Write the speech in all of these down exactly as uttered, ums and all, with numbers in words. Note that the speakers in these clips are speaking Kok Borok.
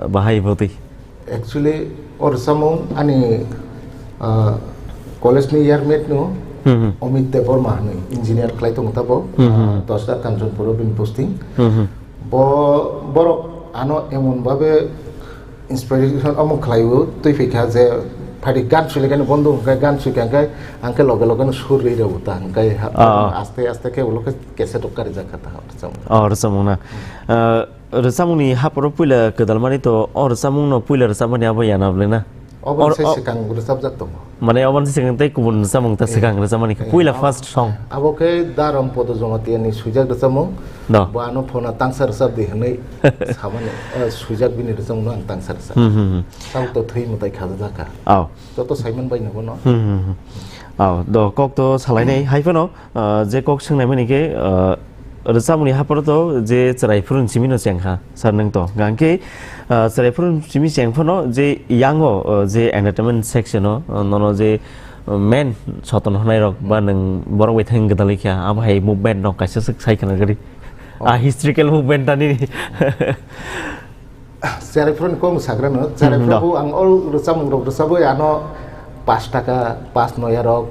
Bahai botwi? Actually, o rwchapmung ani, ah, college ni year mate no, Hmm, hmm. Amit Debbarma hinwi engineer khlai tongo tabo, Hmm, hmm. Ah, Dosda Kanchanpur o bini posting. Hmm, hmm. Bo, borok ano emon babe inspiration omo khlaiwi twi phaikha je phaidi gan suilaikani bondo hwnkhe gan suikha hwnkhe angkhe loge loge no sur ri rw ta hwnkhe ha-, Ah, ah. Aste aste khe ulo khe cassette o karijak kha ta rwchapmung. Oh, rwchapmung na. Ah, rwchapmung ni haporo puila kwdalmani to, o rwchapmung no puila rwchapmani abo yana bwle na? Obo Or-, se o-, swkang rwchapjak tongo. Mane obo se swkang tei kubun rwchapmung ta Eh, swkang rwchapmani khe eh, puila abo, first song. Abo khe Darom Podo Jamatia ni swijak rwchapmung. No. Bo ano phone tangsa rwchap di hinwi samani, eh, swijak bini rwchapmung no ang tangsa rwchap. Hmm, hmm, hmm. Tabuk to thwi mwtai khajak kha. Oh. Joto saiman bai no bono. Hmm, hmm, hmm. Oh, do kok to salainai hai phano. Ah, je kok swngnai mani khe, ah, rwchapmungni haporo to je chwrai phuru simi no chengkha, sir, nwng to. Hwnkhe, ah, chwrai phuru simi cheng phano je yango, ah, je entertainment section o, ah, nono je, ah, main soton hwnai rok ba nwng borok bai thang gwdalwi kha, abo hai movement rok kaisa swk sai khna gari. Oh. Ah, historical movement ani. Cherai phuru ni kok sagra no, cherai Hmm, phuru do. Bo ang all rwchapmung rok rwchapwi ano pash taka, pash noya rok,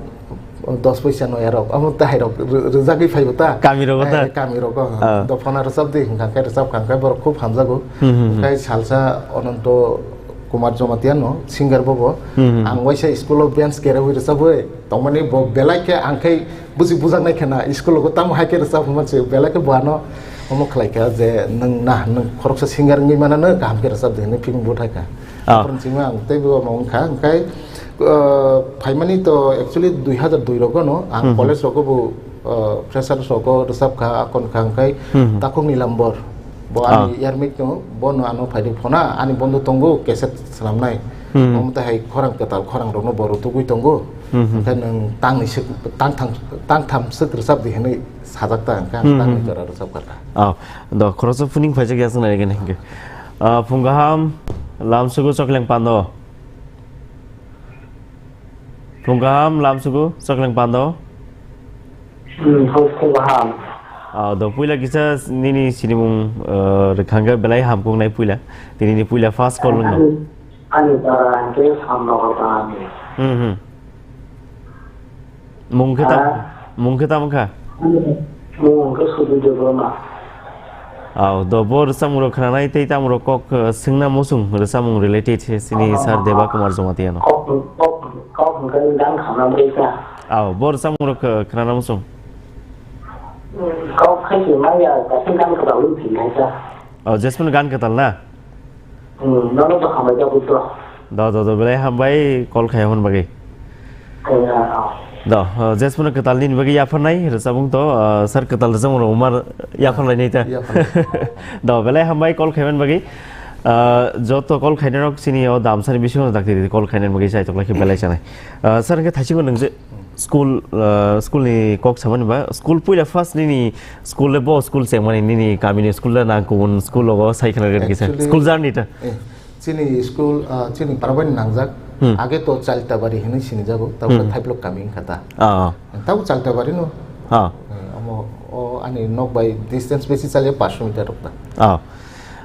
dos poisa noya rok, amo tahai rok rw-, rwjagwi phaibo ta. Kami rogo ta? Eh, kami rogo. Ah. Do phano rwchap di, hwnkha khe rwchap kha, hwnkhe borok khub hamjago. Hmm, hmm, hmm. Hwnkhe salsa Ananto Kumar Jamatia no, singer bobo. Hmm, hmm. Ang waisa school o bench kerewi rwchapwi. Tongmani bo belai khe ang khai buji bujaknai khena school o tamo hai khe rwchap hwnma se belai khe bo ano omo khlai kha je nwng na nwng khoroksa singer wngwi mano no kaham khe rwchap di hinwi phimung bo thai kha. Ah. Aphuru simi ang tei bo omo wng kha hwnkhe, uh, phaimani to actually dui hazar dui rogo no ang Hmm, hmm. College rogo bo, uh, freshers rogo rwchap kha akon kha hwnkhe Hmm, hmm. Takhuk Nilambor. Bo ani Ah. Yarmik no, bo no ano phaidi phona, ani bondo tongo, cassette swnamnai. Hmm. Omo tei hai khorang kwtal, khorang rokno bo rutugwi tongo. Hmm, hmm. Hwnkhe nwng tangni swk, tang thang, tang tham swk rwchap di hinwi sajak ta, hwnkhe ang Hmm, tangni hmm, jora rwchap kha ta. Oh, do, khoroksa phuning phaijak ya swngnai gini hwnkhe. Ah, phung kaham, lamsugo chokleng pando. Phung kaham, lamsugo, chokleng pando. Hmm, phung, phung kaham. Ah, do puila kisa nini sinimung, eh, rwkhangkhe belai hamkuknai puila. Tinini puila first call wngno. Ani, ani para hwnkhe Samnagar para ni. Hmm, hmm. Mung khe tam-, Ah. Mung khe tamo kha? Ani mung hwnkhe Sudhir Debbarma. Au, do bo rwchapmung rok khwnanai tei tamo rok kok, eh, swngna muchung rwchapmung related se chini Sir Deba Kumar Jamatia no. Kok, kok, kok hwnkhe gan khana bai kha. Au, bo rwchapmung rok, eh, khwnana muchung. Kok khai se maya, kaisa gan kwtal wng thang kha. Au, jesmano gan kwtal na? Hmm, nono to hambai kha, Buddho. Do, do, do, belai hambai call khai hwn bagwi. Kaya, oh. Do, uh, jesmano kwtal nini bagwi yapharnai rwchapmung to, uh, sir kwtal rwchapmung rok umar yapharlainai ta. Yapharlai. Do, belai hambai call khaiman bagwi. Uh, joto call khainai rok chini o damsani bisingo dakti call khainai bagwi chai toklai khe belai chanai. Uh, sir hwnkhe thaisingo nwng je school, uh, school ni kok samani ba, school puila first nini school le bo school chengmani nini kamini school le na kubun school logo sai khna gani kisa? Actually, school journey ta? Eh, chini school, ah, chini parabani nangjak. Hmm. Age to Chaltabari hinwi sinijago, tabuk Hmm. Thaiplok kami wngkha ta. Ah. Tabuk Chaltabari no. Ah. Eh, omo, o ani nok bai distance besi chaliya paanch meter rok ta. Ah.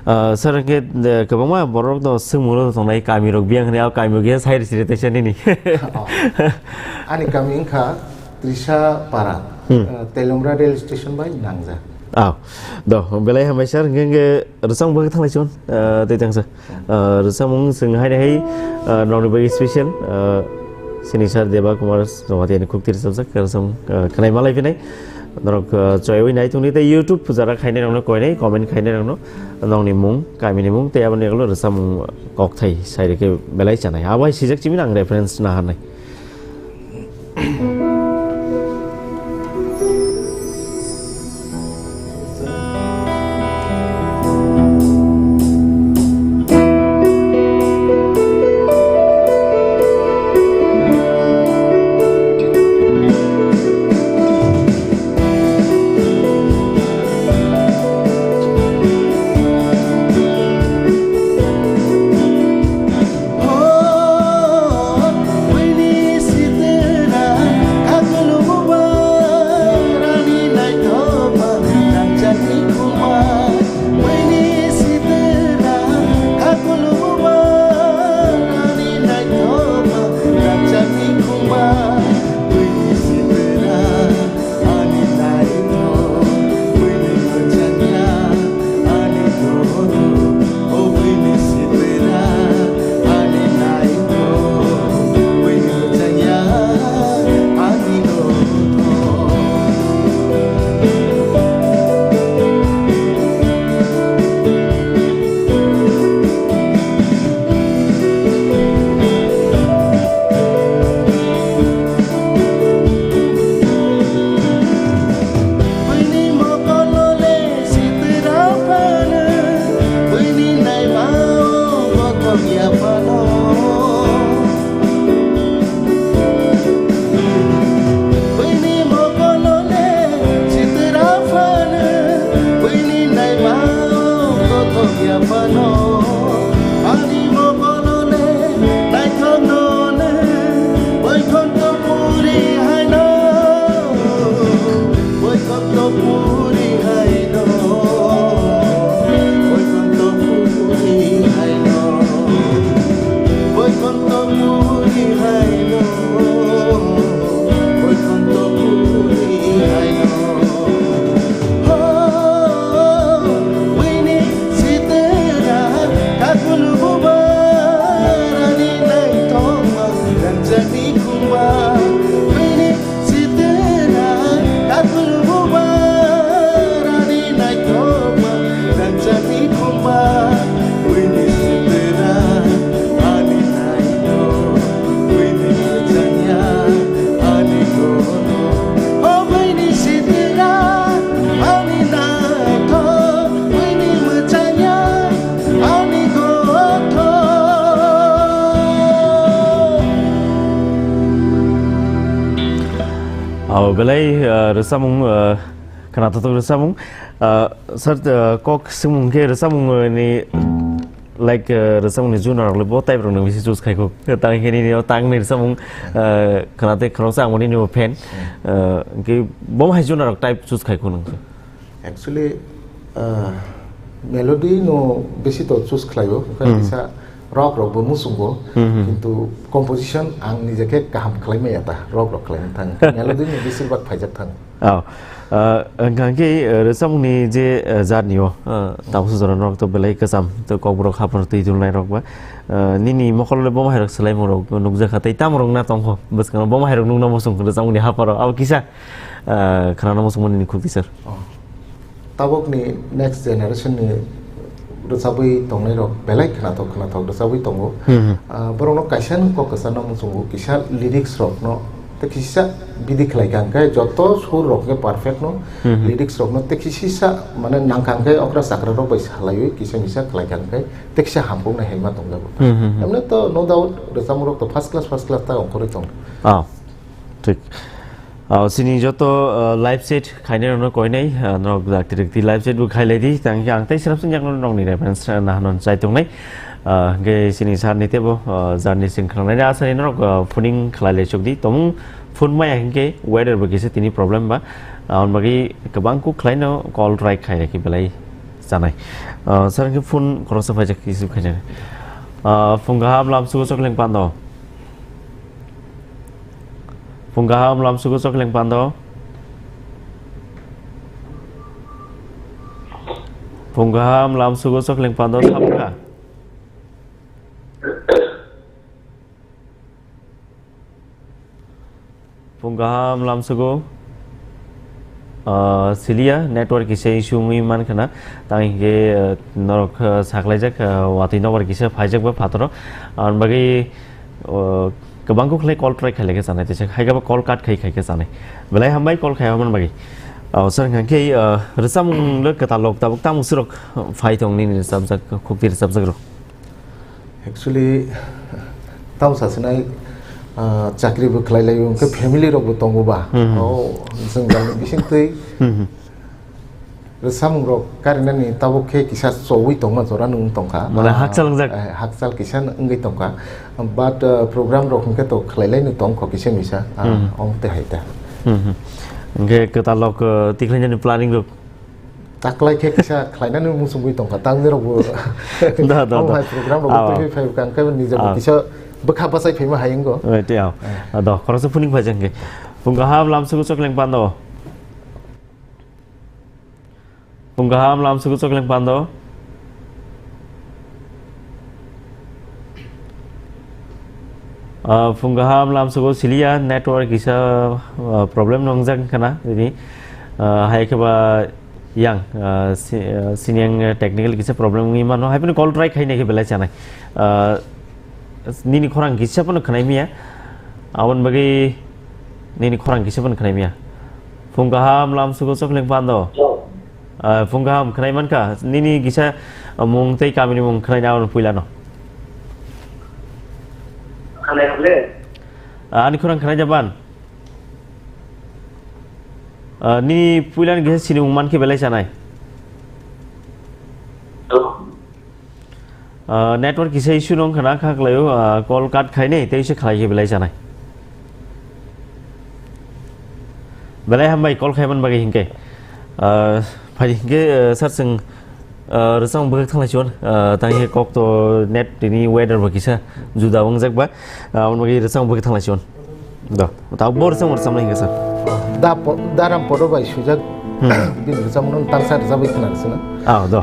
Ah, sir, hwnkhe, eh, kwbangma borok no swngmung rok tongnai, kami rok biyang hinwi, ah, kami rok ya sai risi rite se nini. Oh. Ani kami wngkha Trisa Para, Hmm. eh, Telomra rail station bai nangjak. Ah. Do, belai hambai sir, hwnkhe, hwnkhe, Rwchapmung bagwi thanglai chun, ah, tei tangsa. Ah, rwchapmung chwng haino hai, ah, nokni bagwi special, ah, chini sir Deba Kumar Jamatia ni khukti rwchapjak, rwchapmung, ah, khwnai malai phinai. Norok, ah, choiwi nai tongdi tei YouTube jara khainai rokno koinai, comment khainai rokno nokni mung, kamini mung tei aboni ulo rwchapmung kokthai sai rwkhe belai chanai. Abo hai sijak chimino ang reference naharnai. Belai, uh, rwchapmung, uh, khwnathok rwchapmung. Uh, sir, uh, kok swngmung khe rwchapmung, uh, ni, like, uh, rwchapmung ni genre rok le bo type rok ni bisi choose khai kho. Tang khe nini o tang ni rwchapmung, uh, khwnathok khoroksa ang bo nini bo fan. Uh, hwnkhe bo hai genre rok type choose khai kho nang? Actually, uh, melody no bisi to choose khlaio, hwnkhe Hmm. kisa rock rok bo muchungo, Hmm, hmm. Kintu composition ang nije khe kaham khlai maya ta, rock rok khlai thang. Melody ni besir bak phaijak thang. Oh. Uh, hwnkhe, uh, rwchapmung ni je, uh, journey o, uh, tabuk jora norok to belai kwcham, to kokborok haphar twi dulnai rok ba. Uh, nini mokol le bo hai rok swlaimung rok nukjakha, tei tamo rok na tongkho, bwskango bo hai rok nukna muchung rwchapmung ni haphar o, abo kisa, uh, khwnana muchung mani ni khukti sir. Oh. Tabukni next generation ni rwchabwi tongnai rok belai khwnathok khwnathok rwchabwi tongo. Hmm, hmm. Ah, borokno kaisa no kok kwchangno muchungo, kisa lyrics rokno tei kisa bidi khlai kha hwnkhe joto sur rok khe perfect no, Hmm, hmm. lyrics rokno tei kisisa mane nang kha hwnkhe okra chakra rok bai salaiwi kisa misa khlai kha hwnkhe tei kisa hamkuk nai hai ma tongjago. Hmm, hmm, hmm. Emne to no doubt rwchapmung rok to first class first class ta ongkhorwi tongo. Ah, thik. Ah, chini joto, ah, live set khainai rokno koinai, ah, norok dakti rikti live set bo khailai di, tang khe ang tei srapsing yakno norokni reference, ah, nahanon chai tongnai. Ah, hwnkhe chini sir ni teibo, ah, journey chwng khnangnai asani norok, ah, phoning khlai lai chuk di. Tomung phone maya hinkhe weather bo kisa tini problem ba. Ah, aboni bagwi kwbang kuk khlaino call try khainai khe belai chanai. Ah, sir hinkhe phone khoroksa phaijak receive khainai. Ah, phung kaham lamsugo chokleng pando. Phung kaham lamsugo chokleng pando. Phung kaham lamsugo chokleng pando sabukha. Phung kaham lamsugo. Ah, siliya network kisa issue wngwi mankha na. Tang hinkhe, ah, norok, ah, saklaijak, ah, watwi nokbar kisa phaijak ba phataro. Aboni bagwi O, kwbangkuk khlai call try khailai khe chanai, teisa hai khe bo call cut khai khai khe chanai. Belai hambai call khai hwnmani bagwi. O, sir, hwnkha khe, o, rwchapmung le kwtal rok tabuk tamo swrok phai tong nini rwchapjak, khukti rwchapjak rok? Actually, tamo sasinai, o, chakri bo khlai lai, hwnkhe family rok bo tongo ba. Hmm. O, jwng jani bising twi Hmm, hmm. Rwchapmung rok karinani tabuk khe kisa chowui tongma jora nung tongkha. Mane Ah, hakchal wngjak? eh, hakchal kisa wngwi tongkha. But, uh, program rok hwnkhe to khlailaino tongkho kisa misa. Ah, Hmm. Ong tei hai ta. Hmm, hmm. Hwnkhe kwtal rok, uh, tikhlainani planning rok? Taklai khe kisa khlainani muchungwi tongkha. Tangni rok bo Da, da, tamo da. hai program rok Ah. twi phai kang khe nijebo Ah. kisa bwkha bachai phaima hai wngo. Right, yeah. Eh. Ah, do, khoroksa phuning phai jang khe. Phung kaham lamsugo chokleng pando. Phung kaham lamsugo chokleng pando. Ah, phung kaham lamsugo siliya network kisa, ah, problem nongjak kana ini. Ah, hai khe ba yang, ah, si-, ah, sini yang technical kisa problem wngwi mano. Hai phano call try khaina khe belai chanai. Ah, nini khorang kisa phano khwnai miya. Aboni bagwi nini khorang kisa phano khwnai miya. Phung kaham lamsugo chokleng pando. Hello. Ah, phung kaham khwnai mankha. Nini kisa, ah, mung tei kamini mung khwnai na puila no. Khwnai hole. Ah, ani khorang khwnai jaban. Ah, nini puila ni kisa sini mung mankhe belai chanai. Hello. Ah, network kisa issue nong khana kha khlaio, ah, call cut khainai tei se khlai khe belai chanai. Belai hambai call khaiman bagwi hinkhe. Ah, phai hinkhe, ah, sir chwng, ah, rwchapmung bwkhak thanglai chon, ah, tang hinkhe kok to net tini weather bo kisa juda wngjak ba, ah, aboni bagwi rwchapmung bwkhak thanglai chon. Do, ta bor se mor samlai hinga sir. Da po-, daram podo bai sujak Hmm. Bini rwchapmung tangsa rwchapwi khna sino. Ah, do.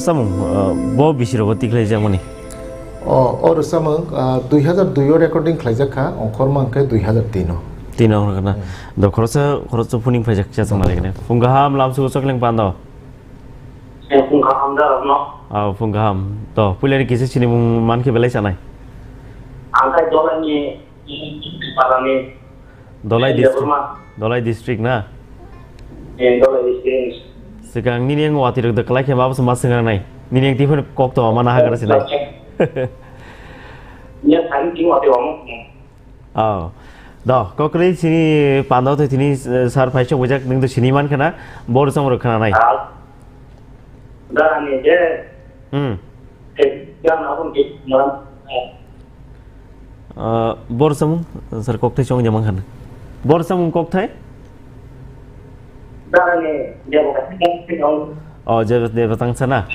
Samung, ah, bo bisi rogo tikhlai jakmani. O, o rwchapmung, ah, dui hazar dui o recording khlaijak kha, ongkhorma hwnkhe dui hazar tin o. Tin o wngkha na. Hmm. Do khoroksa, khoroksa phuning phaijak kisa chwng nai khe. Phung kaham lamsugo chokleng pando. Eh, phung kaham da rokno. Ah, phung kaham. To, puilani kisa sinimung mankhe belai chanai. Ang khai Dolai ni, Dolai ni. Dolai district. Debbarma. Dolai district na? Eh, Dolai district. Swkang nini ang watwi rok da kwlai khe ma bwsa ma swngrang nai. Nini ang tiphano kok to ma na hagra sinai. Nya thani ting watwi wamo. Oh. Do, kokrwi sini pando twi tini, eh, sar phai chok bujak nung to sini man khana, bor chong rok khana nai. Ah. Dara ni je. Hmm. Eh, gan abon ke malam. Ah, bor samung, sir kokthai chong jamang khana. Bor samung kokthai? Dara ni je bo. Oh, je, je batang sana.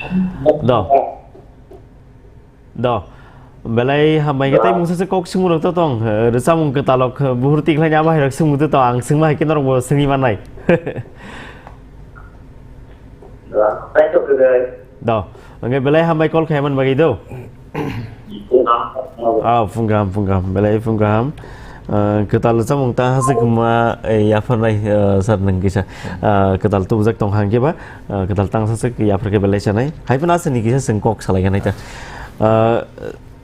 Do. Do. Belai hambai khe tei mungsa se kok swngmung rok to tong, eh, rwchapmung kwtalok, eh, buhur tikhlai ni abo hai rok swngmung to tong, ang swngma hai khe norok bo swngwi mannai. Do. Hwnkhe belai hambai call khaimani bagwi do. Ah, phung kaham, phung kaham, belai phung kaham. Ah, kwtal rwchapmung ta hasik ma, eh, yapharnai, eh, sir nung kisa. Ah, kwtal tubujak tong hang khe ba, ah, kwtal tang sasik yaphar khe belai chanai. Hai phano aswk ni kisa chwng kok salai khe nai ta. Ah,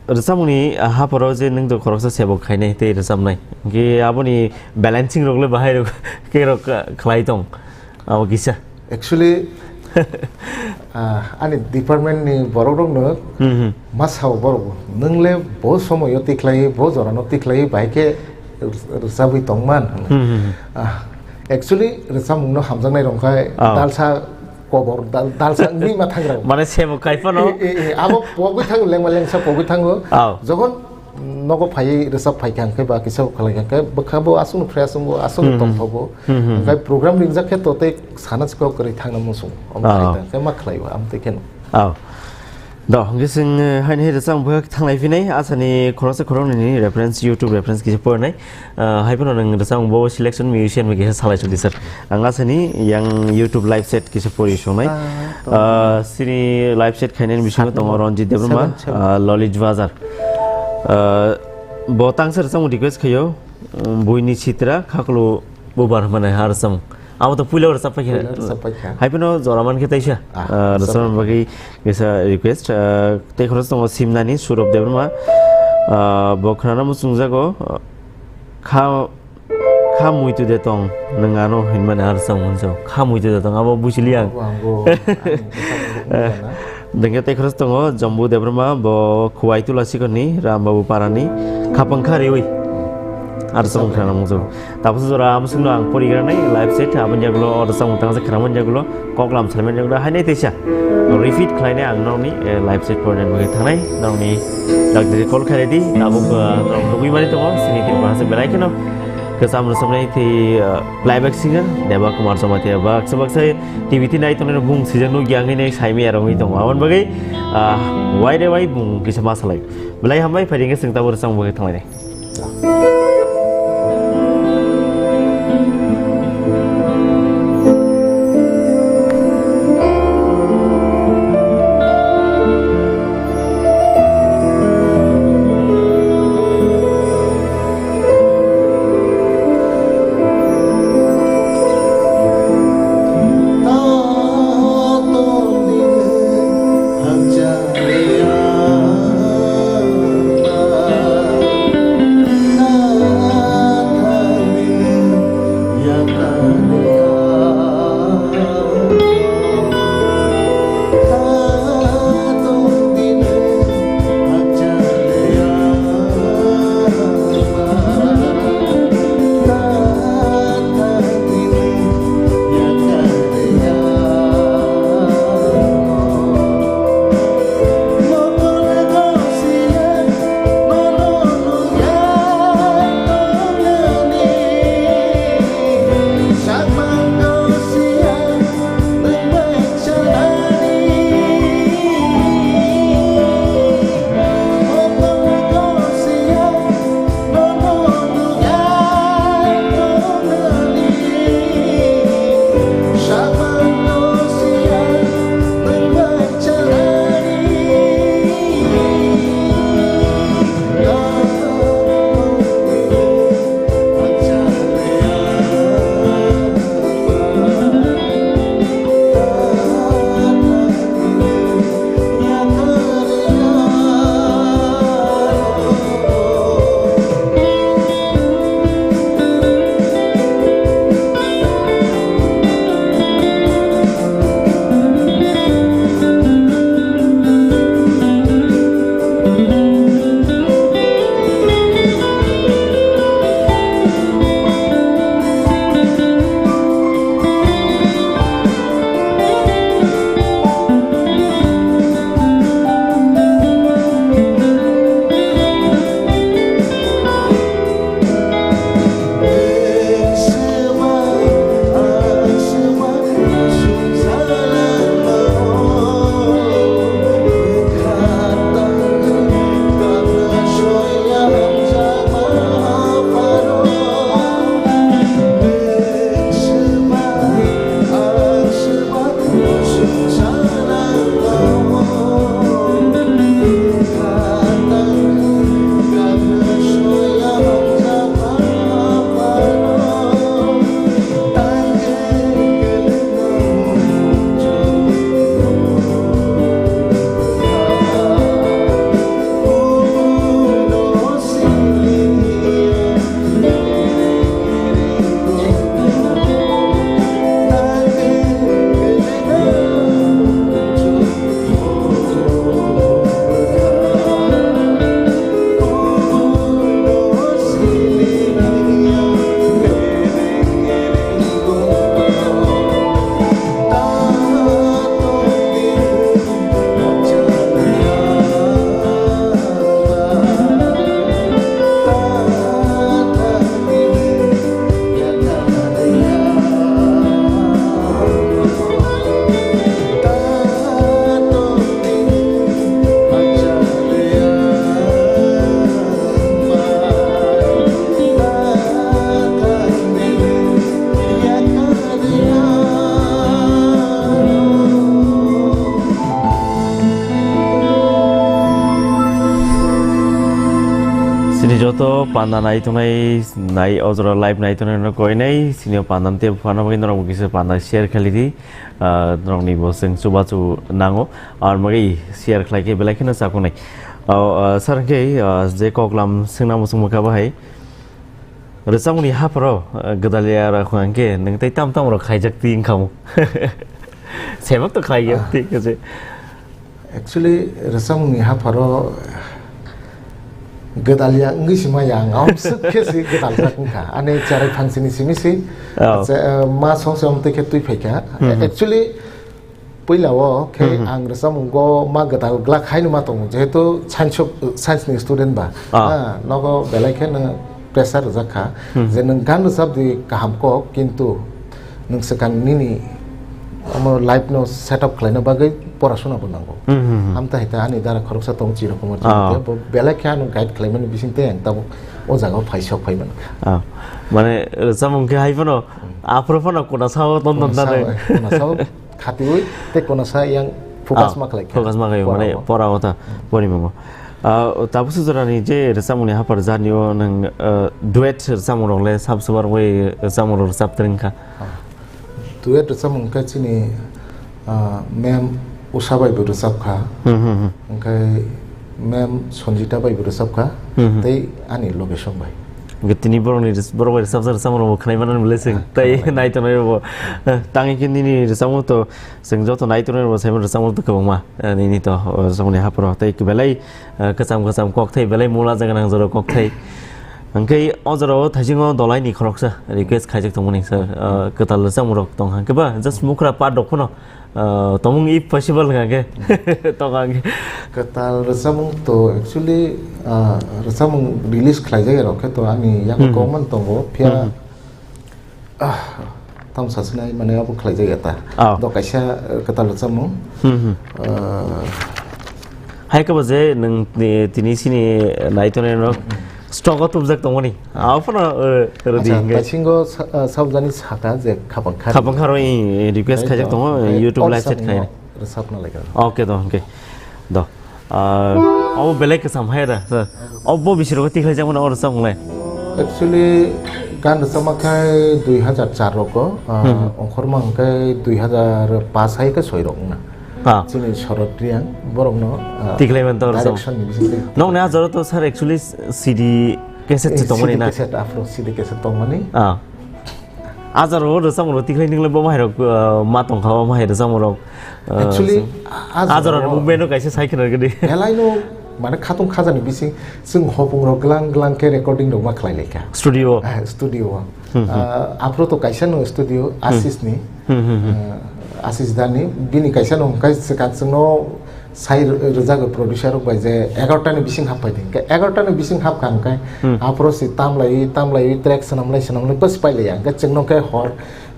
rwchapmung ni hapharo je nung to khoroksa sebok khainai tei rwchapnai. Hwnkhe aboni balancing rok le bahai rok khe rok khlai tong. Abo kisa. Actually, ah, ani department ni borok rok no Hmm, hmm. ma sao borok bo. Nwng le bo somoy o tikhlai, bo jora no tikhlai, bai khe rwchabwi tongman. Hmm, hmm, hmm. Ah, actually, rwchapmung no hamjaknai rok khai Ah. dalsa kobor, dal-, dalsa wngwi ma thangrang. Mane sebok khai phano? Eh, eh, eh, abo pogwi thango, lengma lengsa pogwi thango. Ah. Jokhon nogo phaiwi rwchap phaikha hwnkhe ba kisa khalai kha hwnkhe bwkha bo aswkno fresh wngo, aswkno Hmm, hmm. tongthogo. Hmm, hmm. Hwnkhe program ringjak khe to tei sana chikok kwrwi thangna muchung. Omo Ah. khe ma khlai o, am tei kheno. Oh. Do, hwnkhe chwng, eh, haini hai rwchapmung bwkha thanglai phinai, asani khoroksa khoroknwi ni reference, YouTube reference kisa porinai. Ah, hai phano nwng rwchapmung bo selection musician bai kisa salai sudi sir. Ang asani yang YouTube live set kisa pori songnai. Ah, to. Ah, sini live set khainani bisingo Satno. tongo Ronjit Debbarma, Seven, seven. ah, Lolit Bazar. Ah, bo tangsa rwchapmung request khaio, um, buini sitra khaklu bubar hwnmani ha rwchapmung. Abo to puila rwchap paikha. Puila rwchap paikha. Hai phano jora mankhe teisa. Ah, Ah, rwchap rwchapmung paikha. bagwi kisa request. Ah, tei khoroksa tongo Simnani Surab Debbarma. Ah, bo khwnana muchungjago. Ah, kha, kha muitu de tong, nwng ano hinmani ha rwchapmung hwnjao. Kha muitu de tong, abo buchili ang. Abo ang bo, ang bwsakni bwkha na. Dengke tei khoroksa tongo Jambu Debbarma, bo Khuwai Tula Sikhorni, Rambabu Parani, Khapang Kha Riwi. Ar samung khna nang jabo. Tapos jora amsung no ang pori gra nai, live set, abon jagulo, or samung tang se khna mon jagulo, kok lam salmen jagulo, hai nai teisa. Repeat khlai nai ang nokni, eh, live set pori nai bagwi thangnai, nokni doctor call khlai di, tabuk, eh, nok nugwi mani tongo, sini tei bahasa belai kheno. Kwcham rwchapnai tei, eh, playback singer, Deba Kumar Jamatia, baksa baksa T V twi nai tongnai bung sijak nukya wngwi nai saimaya rwngwi tongo. Aboni bagwi, ah, wai re wai bung kisa ma salai. Belai hambai, phaidi hwnkhe chwng tabuk rwchapmung bagwi thanglainai. Chini joto panda nai tongnai, nai o jora live nai tongnai no koinai, chini o panda tei phano bagwi norok bo kisa panda share khaili di. Ah, norokni bo chwng chubachu nango, ar bagwi share khlai khe belai kheno chakunai. O, ah, sir, hwnkhe, ah, je koklam swngna muchung bwkha bahai. Rwchapmungni hapharo, ah, gwdalya rok hwnkhe nwng tei tam tam rok khaijak twi wngkha mo. Sebak to khlai ya, Ah. Thik ase. Actually, rwchapmungni hapharo gwdalya wngwi si maya ang, amswk khe si gwdaljak wngkha. Ani cherai phangsini simi si, Oh. che-, eh, ma song se amtwi khe twi phaikha. Hmm, hmm. Actually, puila o khe Hmm. ang rwchapmungo ma gwdal glak haino ma tongo, jehetu science of, science ni student ba. Ah. Ah, nogo belai khe nwng pressure rwjak kha, Hmm. je nwng gan rwchap di kaham kok, kintu nwng swkang nini omo life no set up khlaina bagwi porasona bo nango. Hmm, hmm, hmm. Amtwi hai ta ani dara khoroksa tong Chirokumar Ah. Chakma, bo belai khe ano guide khlaimani bising tei ang tabuk o jaga o phai sok phai mankha. Ah. Mane, rwchapmung khe hai phano, Hmm. aphuru phano kona sao ton ton Kona dare. sao, kona sao khatiui tei kona sa yang focus Ah, ma khlai kha. Focus ma khlai, Pora mane o. pora o ta, Hmm. porimungo. Ah, tabuk se jorani je rwchapmungni haphar jani o nwng, ah, duet rwchapmung rok le sab subar bai rwchapmung rok rwchap twrwng kha. Ah. Duet rwchapmung khe chini, ah, ma'am Usha bai bo rwchap kha. Hmm, hmm, hmm. Hwnkhe ma'am Sanjita bai bo rwchap kha. Hmm, hmm. Tei ani location bai. Hwnkhe tini borokni rwch-, borok bai rwchapjak rwchapmung rok bo khwnai mano bwle chwng. Ah, tei khwnai mano. Nai tongnai rok bo. Eh, tangwi khe nini rwchapmung to chwng joto nai tongnai rok bo sai mano rwchapmung to kwbangma. Eh, nini to, oh, rwchapmungni hapharo tei belai, eh, kwcham kwcham kokthai, belai mula jaga nang jora kokthai. Hwnkhe o jora o thaisingo dolaini khoroksa request khaijak tongmani, sir, eh, kwtal rwchapmung rok tong hwnkhe ba just mukra part rok phano, eh, tongmung if possible hwnkha khe tong hwnkhe. Kwtal rwchapmung to actually, eh, rwchapmung release khlaijak rok khe to ani yago Hmm. kok man tongo, phiya Hmm. Ah, tamo sasinai mane abo khlaijak ya ta. Oh. Do kaisa, eh, kwtal rwchapmung. Hmm, hmm. Eh, Hai khe bo je nwng ni, tini sini nai tongnai no Hmm. stock o tubjak tongmani. Abo phano, eh, rwdi Acha, hwnkhe. Taisingo sa-, eh, sabjani saka je khapang kha. Khapang kha rw, eh, request Hai khaijak to. Tongo, Hai YouTube live chat khaini. Rwchapna laikha. Okay, do, hwnkhe. Do. Ah, obo belai kwcham hai da, sir. Obo bisi rogo tikhlai jagmano oro chwng lai. Actually, gan rwchapma khai dui hazar char rogo, ah, Hmm. ongkhorma hwnkhe dui hazar paanch hai khe soi rok wngna. Ah. Chini Shorod Reang, borokno, ah, Tikhlai man tong rwchap. Direction ni bisingtwi. Nokni ah jora to, sir, actually C D cassette Eh, se tongmani C D na? Cassette, afro C D cassette tongmani. Ah. Ajaro rwchapmung rok tikhlai ningla bo mahairok, uh, ma tongkha o mahai rwchapmung rok, uh, Actually, so, a-, ajaro ajaro ni movement rok kaisa sai khna gini. Belai no, mane khatung khajani bising chwng hopung rok glang glang khe recording rok ma khlai lai kha. Studio. Eh, studio. Hmm, hmm. Uh, aphuru to kaisa no studio, Hmm. Ashish ni. Hmm, hmm, hmm. Uh, Ashish da ni, bini kaisa no hwnkhe swkang chwngno sai rw-, rwjago producer rok bai je egarota ni bising hap phai di. Hwnkhe egarota ni bising hap kha hwnkhe Hmm. aphuru si tamlaiwi, tamlaiwi track swnamlai, swnamlai bwswk pailaiya. Hwnkhe chwngno khe hor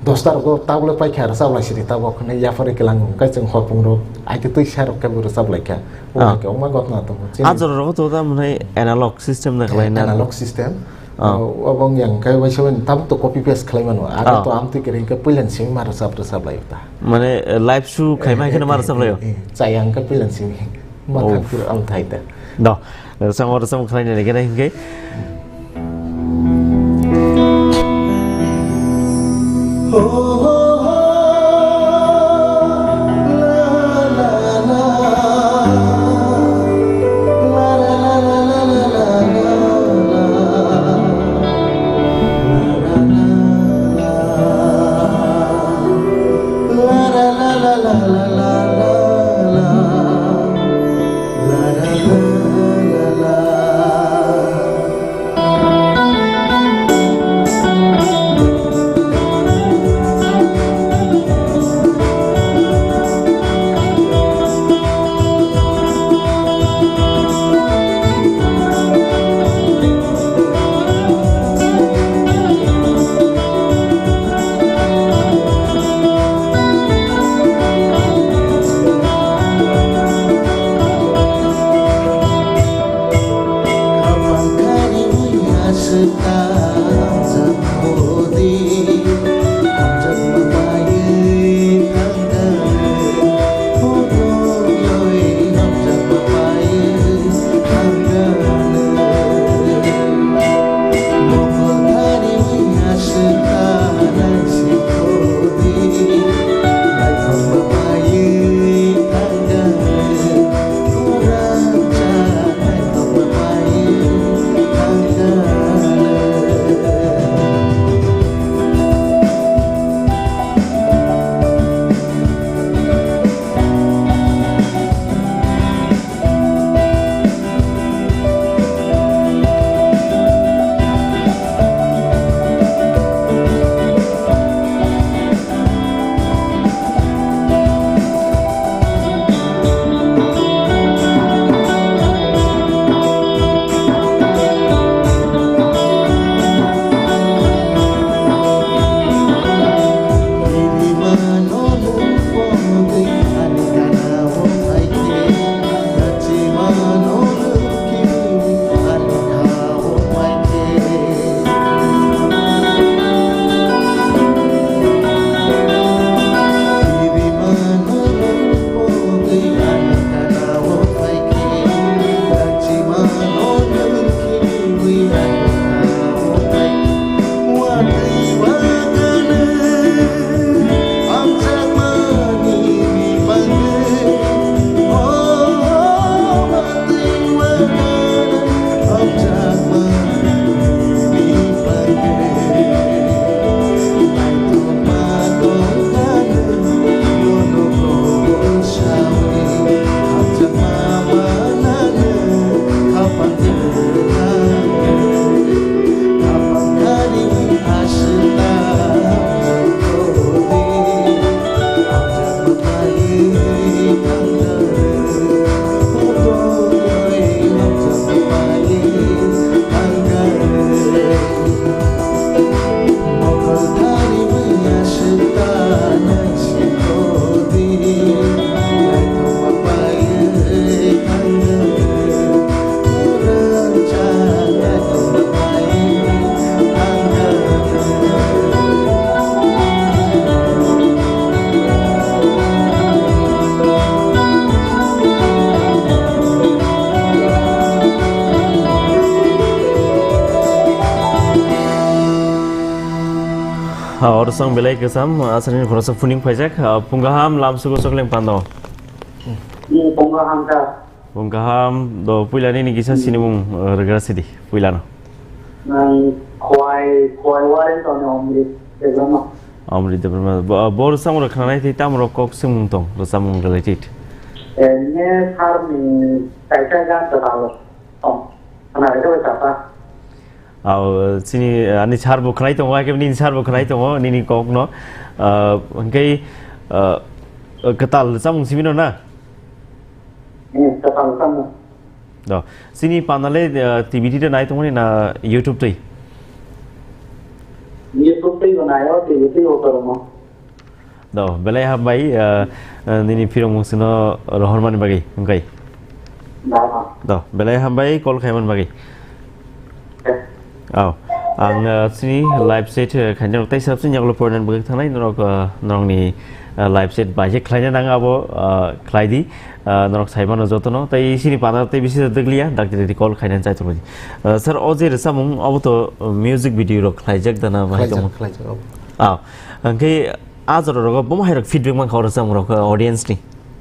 dosta rogo tabuk le paikha rwchap lai sidi tabuk hwnwi yaphar kilango. Hwnkhe chwng hor phung rok aitwi twi sa rok khe bo rwchap lai kha. O Ah. hai khe wngma gotna tongo. Chini Ah, jora rogo to tamo hwnai analog system da khlai na? Analog system. Ah. O, obo wng yang khe waisa tabuk to copy paste khlai mano. Aro Ah. to amtwi kwrwi hwnkhe puila ni simi ma rwchap, rwchap lai ta. Mane, eh, live show khaima hai kheno ma rwchap laio? Eh, eh, eh, chayang khe puila simi ma Oh. thang phuru ang thai ta. No, rwchapma, rwchapma khlai nai khe nai hinkhe. Ha, oro chwng belai kwcham, aswkni khoroksa phuning phaijak, ha, phung kaham lamsugo chokleng pando. Hmm, phung kaham kha. Phung kaham, do puila nini kisa sinimung, uh, rwgra sidi, puilano. Nang Khwai, Khwai Warren tongni Omrit Debbarma. Omrit Debbarma. Bo, bo rwchapmung rok khnanai tei tamo rok kok swngmung tong, rwchapmung related. Ene sarni kaisa gan kwtal tong, khna rwgwi chapa. Aw, chini, ani sir bo khwnai tongo, haikhe nini sir bo khwnai tongo, nini kok no. Ah, hwnkhe, ah, kwtal chamung simi no na? Hmm, kwtal chamung. Do, chini panda le, ah, T V twi nai tongmani na YouTube twi? YouTube twi bo naio, T V twi bo kwrwngmo. Do, belai hambai, ah, ah, nini phirong mungsino rohormani bagwi, wngkai. Do, belai hambai call khaimani bagwi. Aw, ang, ah, chini live chat, ah, khaina rok tei sabsini yagulo porinani bagwi thangnai norok, ah, norokni, ah, live chat bai khe khlaina nang abo, ah, khlai di, ah, norok saimano jotono. Tei chini panda tei bisi dwgliya, dakti dakti call khainani chai tongmani. Ah, sir, o je rwchapmung, obo to, ah, music video rok khlaijak dana bahai tongmo? Khlaijak, khlaijak, obo. Aw, hwnkhe, ah, jora rogo bomo hai rok feedback mankha o rwchapmung rok, ah, audience ni?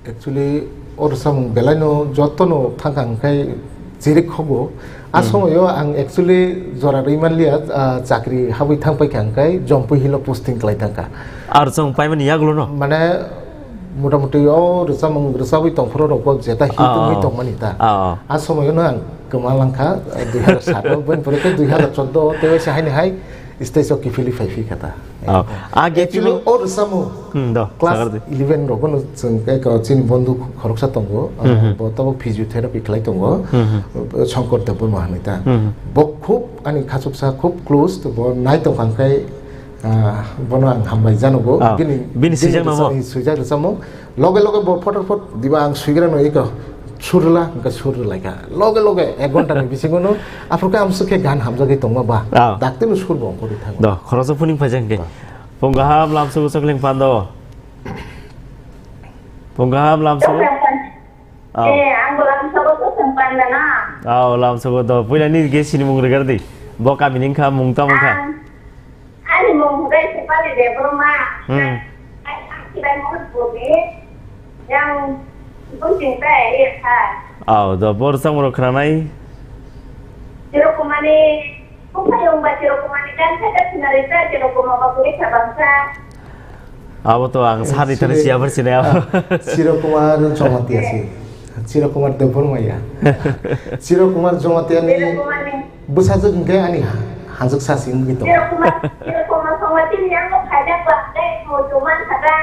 Actually, o rwchapmung belaino jotono thangkha hwnkhe chirik khogo. A Hmm. somoyo ang actually jora rwi manliya, ah, chakri habwi thangpaikha hwnkhe Jompui Hill o posting khlai thangkha. Ah, rwchapmung paimani yagulo no? Mane, motamuti o rwchapmung rwchabwi tongphuru rokbo jeta hit Ah, wngwi ah. tongmani ta. Ah, ah. A somoyono ang kwma langkha, dui hazar sat o, boni pore khe dui hazar chordo o, tei waisa haini hai stage o kiphilwi phai phi kha ta. Oh. Ah, actually, gate o rwchapmung Hmm, do, class sagar di. eleven rok no chwng khe ko chini bondhu khoroksa tongo, ah, Hmm, hmm. bo tabuk physiotherapy khlai tongo, Hmm, hmm. Shankar Debbarma hinwi ta. Hmm, hmm. Bo khub ani khachuksa khub close, to bo nai tongkha hwnkhe, ah, bono ang hambai janogo. Ah, Bini, bini bini swijak namo? rwchapmung, swijak rwchapmung. Loge loge bo photor phot diba ang swigra no iko surla hwnkhe sur rwlaikha. Loge loge ek ghonta ni bisingo no aphuru khe amsuk khe gan hamjagwi tongma ba. Ah. Dakti no sur bo ongkhorwi thango. Do, khoroksa phuning phaijak hwnkhe. Ba. Phung kaham lamsugo chokleng pando. Phung kaham lamsugo. Chokleng pan-, Aw. Eh, ang bo lamsugo chokleng panda na. Aw, lamsugo do. Puila ni ge sinimung rwgar di. Bo kami ni wngkha, mung tamo wngkha? Ang Ani mung hwnkhe Sipali Debbarma. Hmm. Ai, ang Sipali Muruk Bumi. Yang Bunsing tei Rikha. Aw, do bor samung rok khwnanai. Chirokumani, Kuphayung ba Chirokumani kan thaka sinari ta Chirokuma ba kuri sabangsa. Abo to ang sari tani Chiro-, siya bar sinai abo. Ah, Chirokumar Jamatia si. Chirokumar Debbarma ya. Chirokumar Jamatia ni Chirokumani. Bwsajwk hwnkhe ani ha-, hanjwk sa se wngwi tongo. Chirokumar, Chirokumar Songwatini yango khaijak ba, tei muchung mankha da.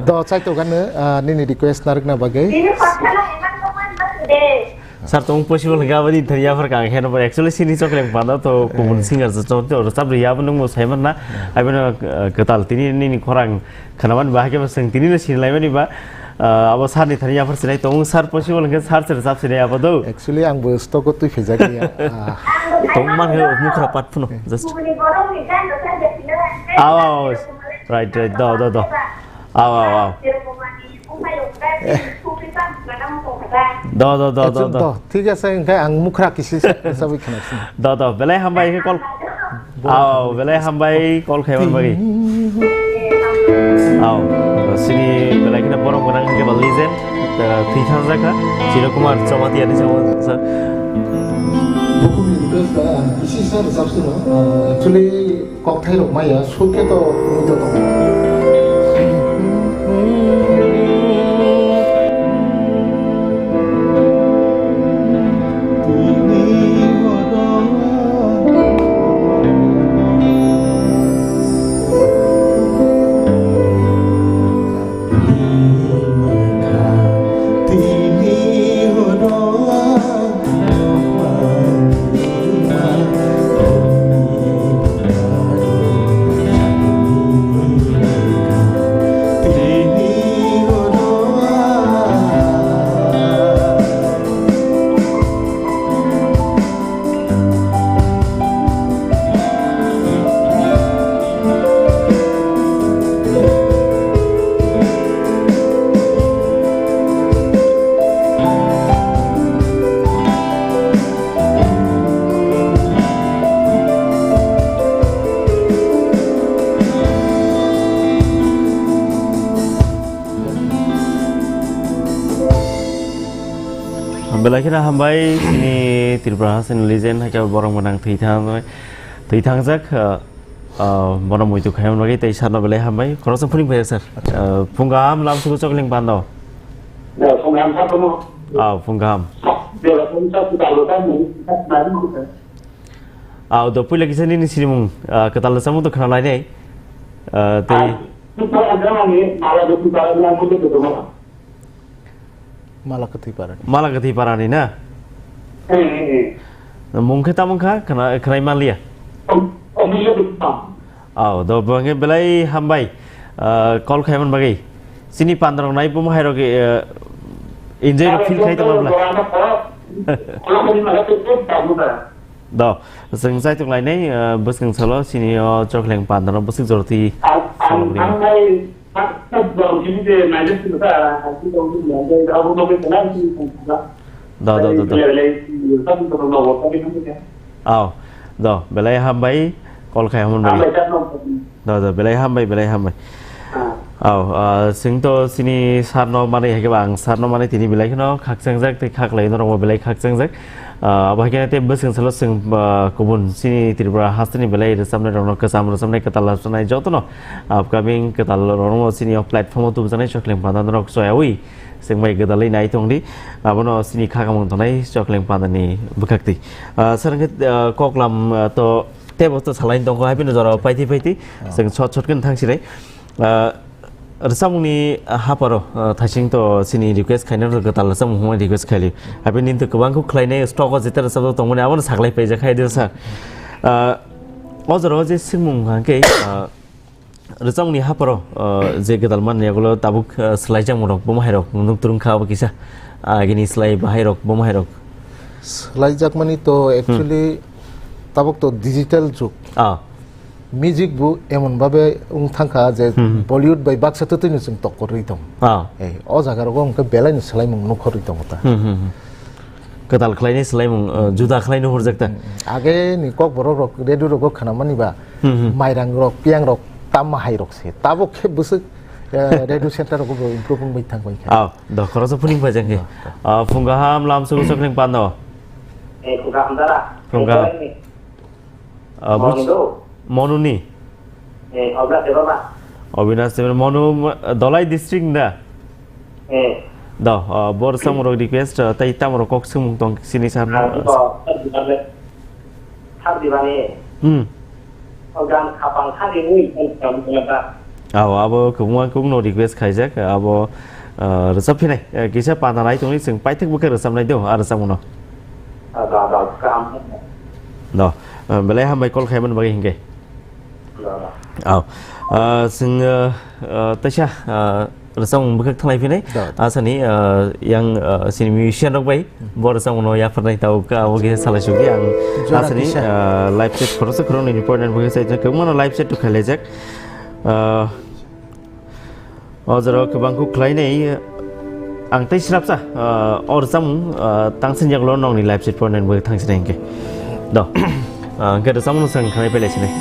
Do, chaitokgano, ah, nini request narwkna bagwi. Bini kotha no eman tongmani basi de. Sir, tong possible hwnkhe aboni thani yaphar kang khe no, actually sini chokleng panda to kubun singer je chon to rwchap rwya abo nungbo saiman na. Abono, ah, kwtal tini nini khorang Khwnamani ba, hakhe bo chwng tini no sinilaimani ba, ah, abo sir ni thani yaphar sinai tongo, sir possible hwnkhe sir se rwchap sinai abo do. Actually, ang bo stock o twi phaijak ya. Ah. Tong man khe mukhra pat phano, just. Aw, aw, aw. Right, right, do, do, do. Aw, aw, aw. Do, do, do, do, do. Thik ase, hwnkhe ang mukhra kisi sa-, sawi khna sini. Do, do, belai hambai khe call. Aw, belai hambai call khaiman bagwi. Aw, sini belai kheno borok gwnang hwnkhe ba legend, uh, thwi thangjakha, Chirokumar Jamatia ni sama sa. Bukhukni request ba, ang kisi sa rwchap sino. Uh, actually, Kokthai rok maya, sur khe to wngwi to tongo. Belai kheno hambai, chini Tripura hasteni legend, hai khe borok mwnang thwi thang-, thwi thangjak, ah, ah, bono muitu khaimani bagwi tei sarno belai hambai. Khoroksa phuring phaijak, sir. Acha. Ah, phung kaham, lam sugo chokling pando. Ya, phung kaham, sir, phung. Ah, phung kaham. Bela phung sa, kita lupa, mungkin kita kenal, gitu. Ah, do puila kisa nini sinimung, ah, kwtal samung to khna lainai. Ah, tei. Ah, itu ada lagi, malah itu barang yang itu, gitu, Mas. Mala kwthwi parani. Mala kwthwi parani na? Eh, eh, eh. Mung khe tamo wngkha? Khna-, khwnai manliya. Om-, Omilya Bikram. Aw, do bangkhe belai hambai. Ah, call khaimani bagwi. Chini pandarok nai buma hairok, eh, enjoy rok feel khai tongma bwla. Kholo khani mala kwthwi tamo da. Do, chwng chaitok lainai, eh, bwskang salo chini o chokhleng pandano bwswk joroti. Ang, ang, salogri. Ang nai, tak, tak, bang, sini de, nai de, sini ta, aku tahu ni, yang de, aku tahu ni, kenal sini, kan, sudah. Do, do, do, do. Dari, dari, dari, tapi kalau mau, tapi kan, ya. Aw, do, belai hambai, call khai hamon belai. Hambai, tak, no, Do, do, belai hambai, belai hambai. Ah. Aw, ah, chwng to chini sarno manwi hai khe ba ang sarno manwi tini belai kheno khakchangjak tei khaklai norokbo belai khakchangjak. Ah, abo hai khe tei bwswng salo chwng, ah, kubun chini Tripura hasteni belai rwchapnai rokno kwcham rwchapnai kwtal rwchapnai jotono upcoming kwtal rokno chini o platform o tubujaknai chokhleng panda norok choyawi chwng bai gwdalwi nai tongdi. Abono chini kha kamung tongnai chokhleng pandani bwkhakti. Ah, sir hwnkhe, ah, koklam, ah, to Tei bo to salai tongkho, hai phano jora paithai paithai. Ah. Chwng short short khe thang sinai. Ah, rwchapmungni, ah, haparo, ah, thaising to chini request khainai rok kwtal rwchapmung hwnwi request khaili. Hai phano nini to kwbang khe khlainai stock o jeta rwchapjak tongmani abono saklai paijak hai de sa. Ah, o jora o je swngmung hwnkhe, ah, rwchapmungni haparo, ah, je gwdal manni yagulo tabuk, ah, swlaijakmung rok buma hai rok nuktung kha abo kisa. Agini swlai bahai rok buma hai rok. Swlaijakmani to actually tabuk to digital jug. Ah. Music bo emon babe wng thangkha je Hmm. Bollywood bai baksa twtwi no chwng tokkor rwi tong. Ah. Eh, o jaga rogo hwnkhe belai ni swlaimung nukhorwi tongo ta. Hmm, hmm, hmm. Kwtal khlainai swlaimung, uh, juda khlainai hurjak ta. Hmm, hmm. Age ni kok borok rok radio rogo khwnamani ba Hmm, hmm. mairang rok, piyang rok, tamma hai rok se. Tabuk khe bwswk, eh, radio center rogo bo improve wngwi thangbai kha. Ah, do khoroksa phuning phaijak khe. Ah, do. Ah, phung kaham lam sugu chokhleng pando. Eh, phung kaham dara. Phung kaham. Eh, Ah, buj-, Monu do? Monuni? Eh, Avinash Debbarma. Avinash Debbarma, Monu, ah, Dholai district da? Eh. Da, ah, bo rwchapmung rok request, ah, tei tamo rok kok swngmung tong sini sa. Ah, ito, third division le. Third division e. Hmm. O gan khapang thani ui, kan kamu kena ta. Abo, abo kwbangma kukno request khaijak, abo, ah, rwchap phinai, eh, kisa panda nai tongni chwng paithak bwkhe rwchapnai do, ah, rwchapmungno. Ah, da, da, kaham. Do, ah, belai hambai call khaimani bagwi hinkhe. Da, da. Aw, ah, chwng, ah, ah, teisa, ah, rwchapmung bwkhak thanglai phinai. Da, da. Asani, ah, yang, ah, sini musician rok bai, bo rwchapmungno yapharnai tao ka, abo khe salai sukdi ang. Jora asani, kisa. Ah, live chat khoroksa khoroknwi ni point bwkhe sai, kwbangmano live chat to khailaijak. Ah, O jora o kwbang kuk khlainai, ang tei srapsa, ah, o rwchapmung, ah, tang sini yagulo nokni live chat point nine bo thang sinai hinkhe. Do. Ah, hinkhe rwchapmung no swng khanai pele sinai.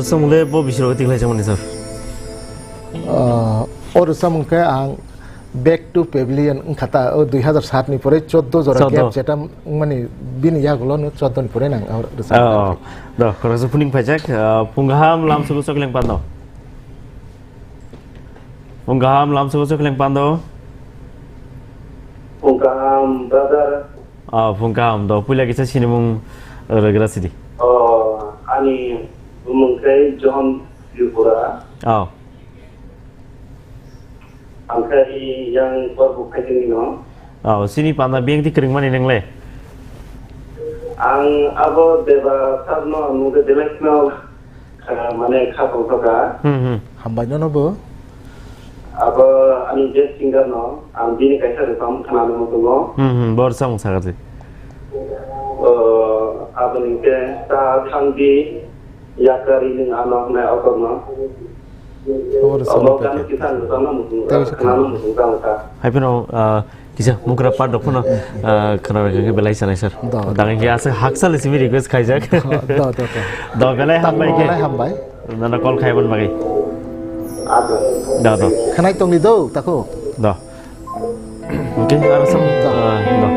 Samung le bo bisiro tiklai samani sir. Ah, o rwchapmung khe ang Back to Pavilion wngkha ta, o dui hazar sat ni pore choddo jora Choddo. Gap jeta wngmani bini yagulo no choddo ni pore nang o rwchapmung. Oh, do, khoroksa phuning phaijak, ah, phung kaham lam sugo chokleng pando. Phung kaham lam sugo chokleng pando. Phung kaham, brother. Ah, phung kaham do. Puila kisa sinimung rwgra sidi. Oh, ani bumung khe John Tripura. Oh. Ang khe yang Borbo Khaitini no. Oh, sini panda biyang ti kwrwngmani nang le? Ang abo Deba sir no, nungkhe belai kheno, ah, mane kha tongthokha. Hmm, hmm. Hambai nono bo. Abo ani best singer no, ang bini kaisa rwchapmung khwnano muchungo. Hmm, hmm, bo rwchapmung sakha se. Oh, aboni hwnkhe ta thangdi yakari nwng ano hwnwi o kokno. Obo rwchapmung obo khe. Gana kisa ang rwchapna muchungo, khwnano muchungo ta wngkha. Hai phano, ah, kisa mukra part rok phano, ah, khwna rwkha khe belai sanai sir. Do, do. Dang khe aswk hakchal simi request khaijak. Do, do, do. Do, belai hambai khe. Belai hambai. Nana call khai ban bagwi. Ado. Do, do. Khanai tongni do, tako? Do. Okay, aro sam, ah, do.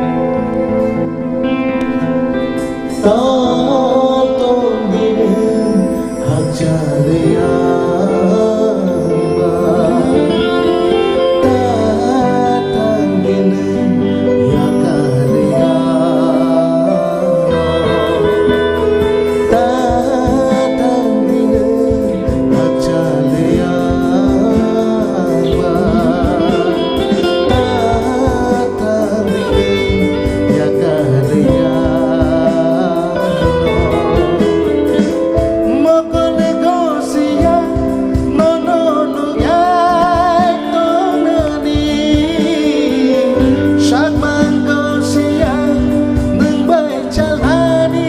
Chalani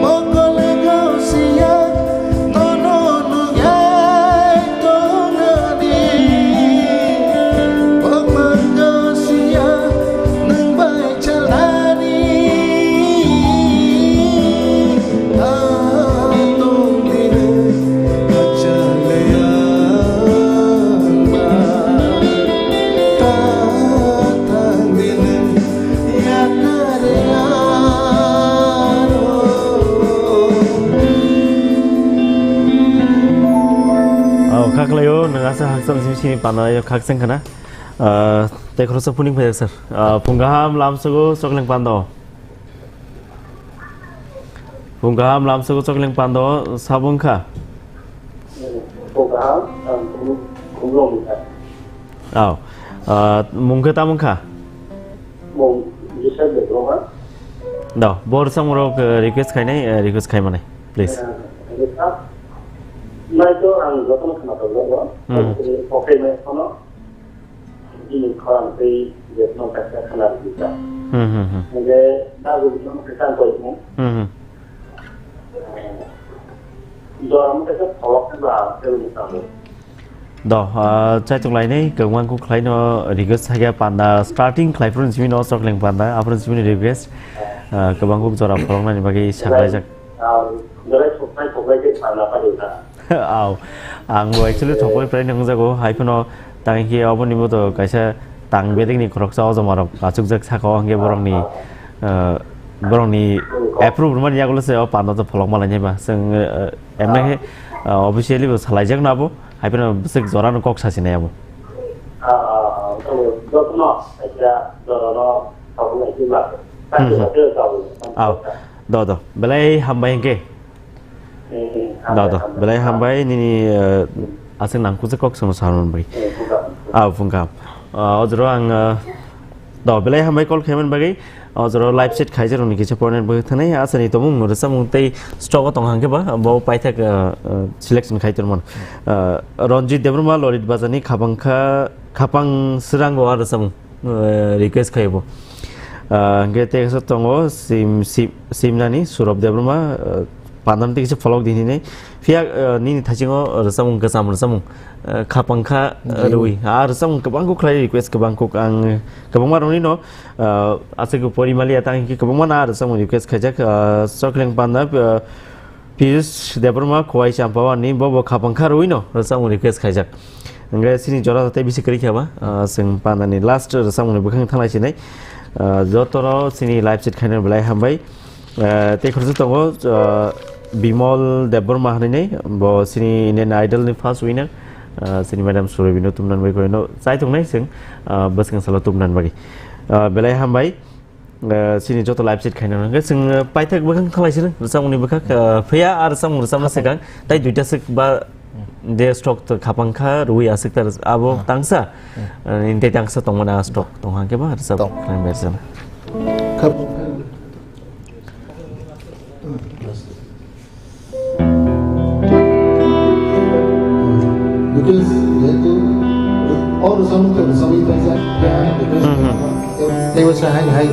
mokol gosiya nono nugai tongani, bokmang gosiya nung bai chalani. Oh, khaklai o, nang asa haksan sim sini pana yo khakseng khana. Ah, tei khoroksa phuning phai sir. Ah, phung kaham lam sugo chokleng pando. Phung kaham lam sugo chokleng pando sabo wngkha. Phung kaham, ang khum-, khumlong wngkha. Oh. Ah, mung khe tamo wngkha? Mung Joseph Debbarma. Do, bor samung rok, eh, request khainai, eh, request khai manai, please. Eh, request. Nai to ang jotono khna tongjago. Hmm. Okhai mai phano. Bini khorang tei je phano kaisa khna rwkha. Hmm, hmm, hmm. Hingke dagu bini phano kaisa ang koi mo. Hmm, hmm. Jora mo kaisa pholok ba tei mo tamo. Do, ah, chaitung lainai kwbangma kuk khlaino request sakya panda starting khlai phuru simi no chokleng panda aphuru simi request, ah, kwbang kuk jora pholoknani bagwi saklaijak. Ah, jora soknai soknai khe panda padi kha. Au, ang bo actually thokbai prai nungjago, hai phano tang khe oboni bo to kaisa tang bedekni khoroksa o joma rok achukjak saka o hwnkhe borokni, ah, borokni approve rwmani yagulo se o panda to pholok malainai ba. Chwng, ah, emne khe, ah, officially bo salaijakno abo, hai phano bwswk jorano kok sasinai abo. Ah, ah, ah, jotono kaisa jorano tabuk nai ba. Hmm, hmm. Au, do, do, belai hambai hwnkhe. Do, do. Belai hambai nini, eh, aswk nangkukjak kok sono saman bai. Ah, phung kaham. Ah, o jora ang, eh, do, belai hambai call khaiman bagwi. O jora live chat khaijak rokni kisa point bagwi thanai. Asani tomung rwchapmung tei stock o tong hangkhe ba, bo paithak, eh, eh, selection khai tongmani. Eh, Ranjit Debbarma, Lorit Bazani, Khapang kha, Khapang Srango a rwchapmung. Eh, request khai bo. Ah, hingke tei kaisa tongo, sim, sim, simnani Surab Debbarma, eh, Pandam tei kisa folok di hinwi. Phiya, eh, nini thaisingo rwchapmung, kwcham rwchapmung, eh, khapang kha, eh, Jio. Rwi. Ah, rwchapmung kwbang kuk khlai request kwbang kuk ang kwbangma rwnwi no, eh, aswk pori maliya tang hinkhe kwbangma na rwchapmung request khaijak, eh, Chokleng Panda, eh, Piyush Debbarma, Khowai Champawani, bo bo khapang kha rwi no rwchapmung request khaijak. Hingke sini jora tei bisi kwrwi kha ba, ah, chwng pandani last rwchapmung ni bwkhang thanglai sinai. Ah, jotono sini live chat khainani belai hambai. Ah, tei khoroksa tongo, ah, Bimol Debbarma hinwi, bo sini Indian Idol ni first winner. Ah, sini madam Surabhi no tumnani bagwi koino chai tongnai chwng, ah, bwskang salo tumnani bagwi. Ah, belai hambai. Ah, sini joto live chat khaina hwnkhe chwng, ah, paithak bwkhang thalai sini rwchapmungni bwkhak, ah, phiya ar rwchapmung rwchapna swkang tai duita swk ba de stock to khapang kha rwi aswk tar abo tangsa, ah, tei tangsa tongmani a stock tong hwnkhe ba rwchap Tong. Khlai berjana. Khap- Because jehetu o rwchapmung to rwchapwi paijak, ya, because Hmm, hmm. Teibo sa hai hai,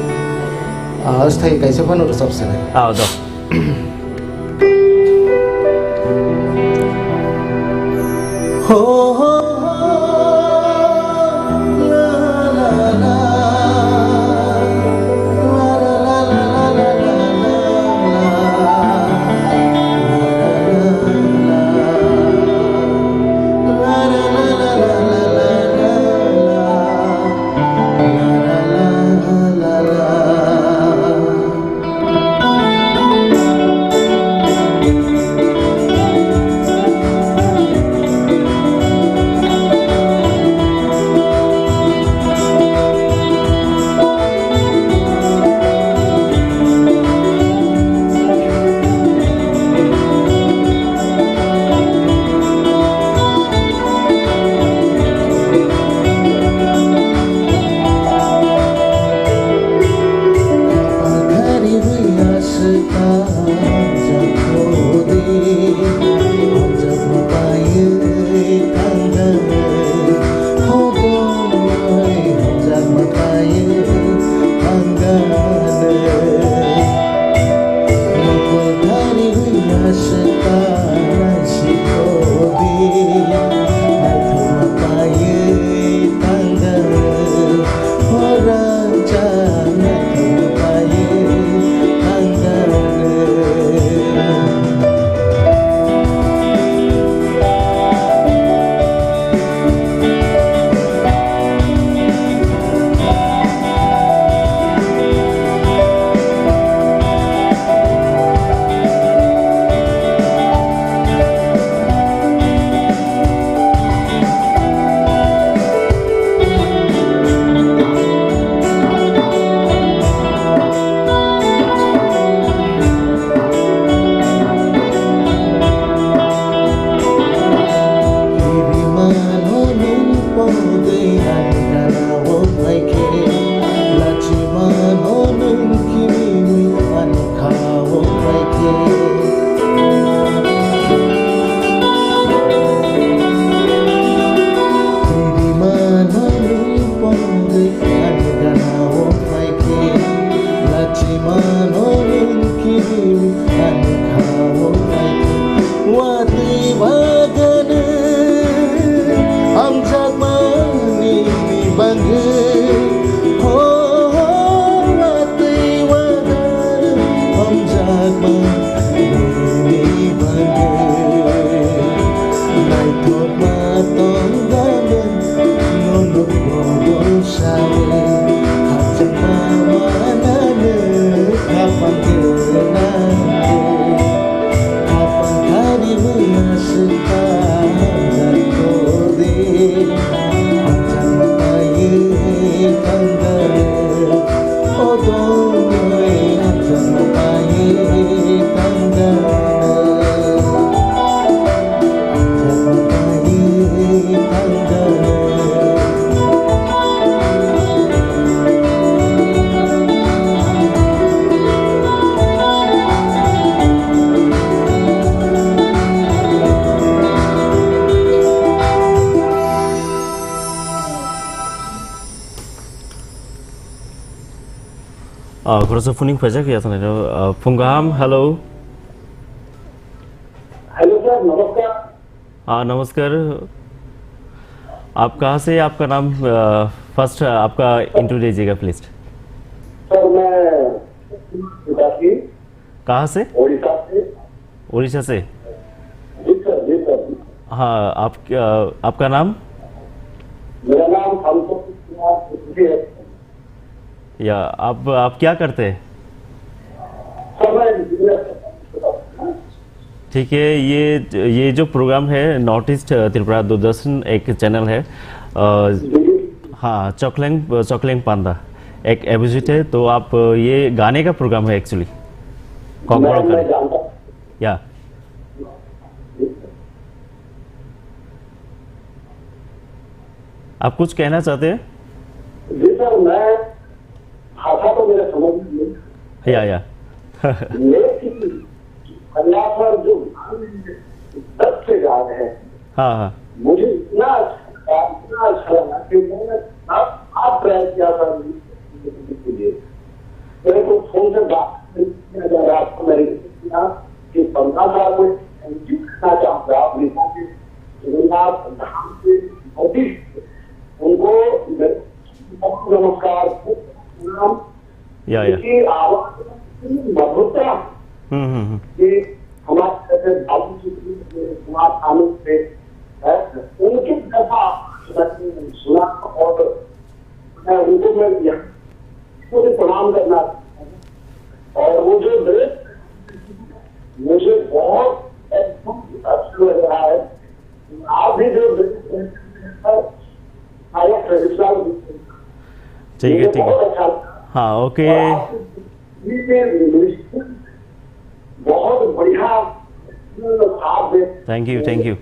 ah, sthayi kaisa phano rwchap se. Ah, do. Ho, ho, ho, la, la, la. Watwi bagano hamjakmani bagwi, ho, ho, watwi bagano hamjakmani bagwi. Naithokma tongganw. Nunuk bogol sawi hachwkma mananw khapang gwnangwi, khapang kariwi aswk ta tongdi. Hachwkma paiwi tongganw, o tongwi hachwkma paiwi tongganw. Ah, khoroksa phone ring phaijak ya thangnaino, ah, phung kaham, hello. हाँ, नमस्कार। आप कहाँ से, आपका नाम, अ, फर्स्ट आपका इंट्रो दीजिएगा please. Sir, मैं त्रिपाठी, कहाँ से? उड़ीसा से। उड़ीसा से? जी सर, जी सर। हाँ, आप, अ, आपका नाम? मेरा नाम संतोष कुमार चौधरी है। या, आप, आप क्या करते हैं? सर, मैं इंजीनियर हूँ। ठीक है, ये, ये जो प्रोग्राम है नॉर्थ ईस्ट त्रिपुरा दूरदर्शन, एक चैनल है। अ, जी। हाँ, चकलेंग, चकलेंग पांदा एक एपिसोड है, तो आप, ये गाने का प्रोग्राम है एक्चुअली। मैं, कॉकबोरो मैं गाने। जानता हूँ। या। आप कुछ कहना चाहते हैं? जी सर, मैं भाषा तो मेरे समझ में नहीं। या, या। लेकिन कन्यासर जो गाने दस से ज्यादा है। हाँ, हाँ। मुझे इतना अच्छा लगा, इतना अच्छा लगा कि मैंने सात, सात ट्राई किया था के लिए। मेरे को फोन से बात किया जा रहा था, मैंने किया कि पंद्रह साल में थैंक यू कहना चाहूंगा आप नेता के जगन्नाथ धाम के नोटिस, उनको मैं नमस्कार, प्रणाम। या, या। उनकी आवाज में इतनी मधुरता हम्म, हम्म, हम्म। कि हमारे जैसे बाबू जी, कुमार सानू थे, है, उनके जैसा सुना और मैं उनको, मैं यहाँ मुझे प्रणाम करना। और वो जो ड्रेस, मुझे बहुत एकदम अच्छा लग रहा है। आप भी जो ड्रेस पहने हैं, सारा ट्रेडिशनल। ठीक है, मुझे ठीक है। बहुत अच्छा लगा। हाँ, ओके। और आप भी, भी, भी, बहुत बढ़िया आप दे। Thank you, thank you।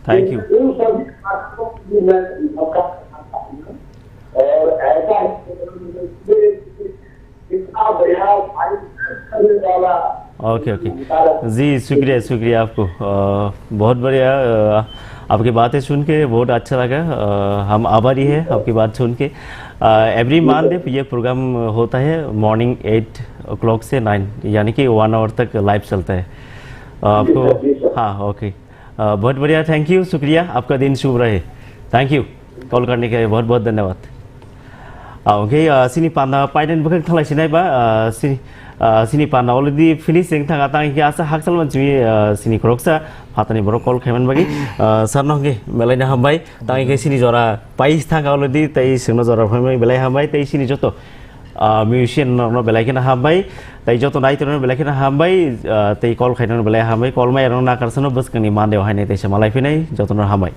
Thank you। इन सभी छात्रों को भी मैं नमस्कार करना चाहूंगा। और ऐसा ही इतना बढ़िया भाई करने वाला ओके, ओके। जी, शुक्रिया, शुक्रिया आपको। अ, बहुत बढ़िया, अ, आपकी बातें सुन के बहुत अच्छा लगा। अ, हम आभारी हैं आपकी बात सुन के। अ, एवरी मंडे ये प्रोग्राम होता है मॉर्निंग एट ओ क्लॉक से नाइन, यानी कि वन आवर तक लाइव चलता है। अ, आपको जी सर, जी सर। हाँ, ओके। अ, बहुत बढ़िया, थैंक यू, शुक्रिया, आपका दिन शुभ रहे। Thank you, कॉल करने के लिए बहुत बहुत धन्यवाद। Ah, okay, ah, sini panda paiden bwkhak thalai sinai ba, ah, sini, ah, sini panda already finish wng thang, tang khe asa hakchal manchwi, ah, sini khoroksa phatani borok call khaiman bagwi, ah, sir no hwnkhe belai no hambai, tang khe sini jora pais thang already, tei singno jora phaimani belai hambai, tei sini joto, ah, musician no belai kheno hambai, tei joto naitorno belai kheno hambai, ah, tei call khainano belai hambai, call mai rok nakarsa no bwskangni mande o hainai tei se malai phinai jotono hambai.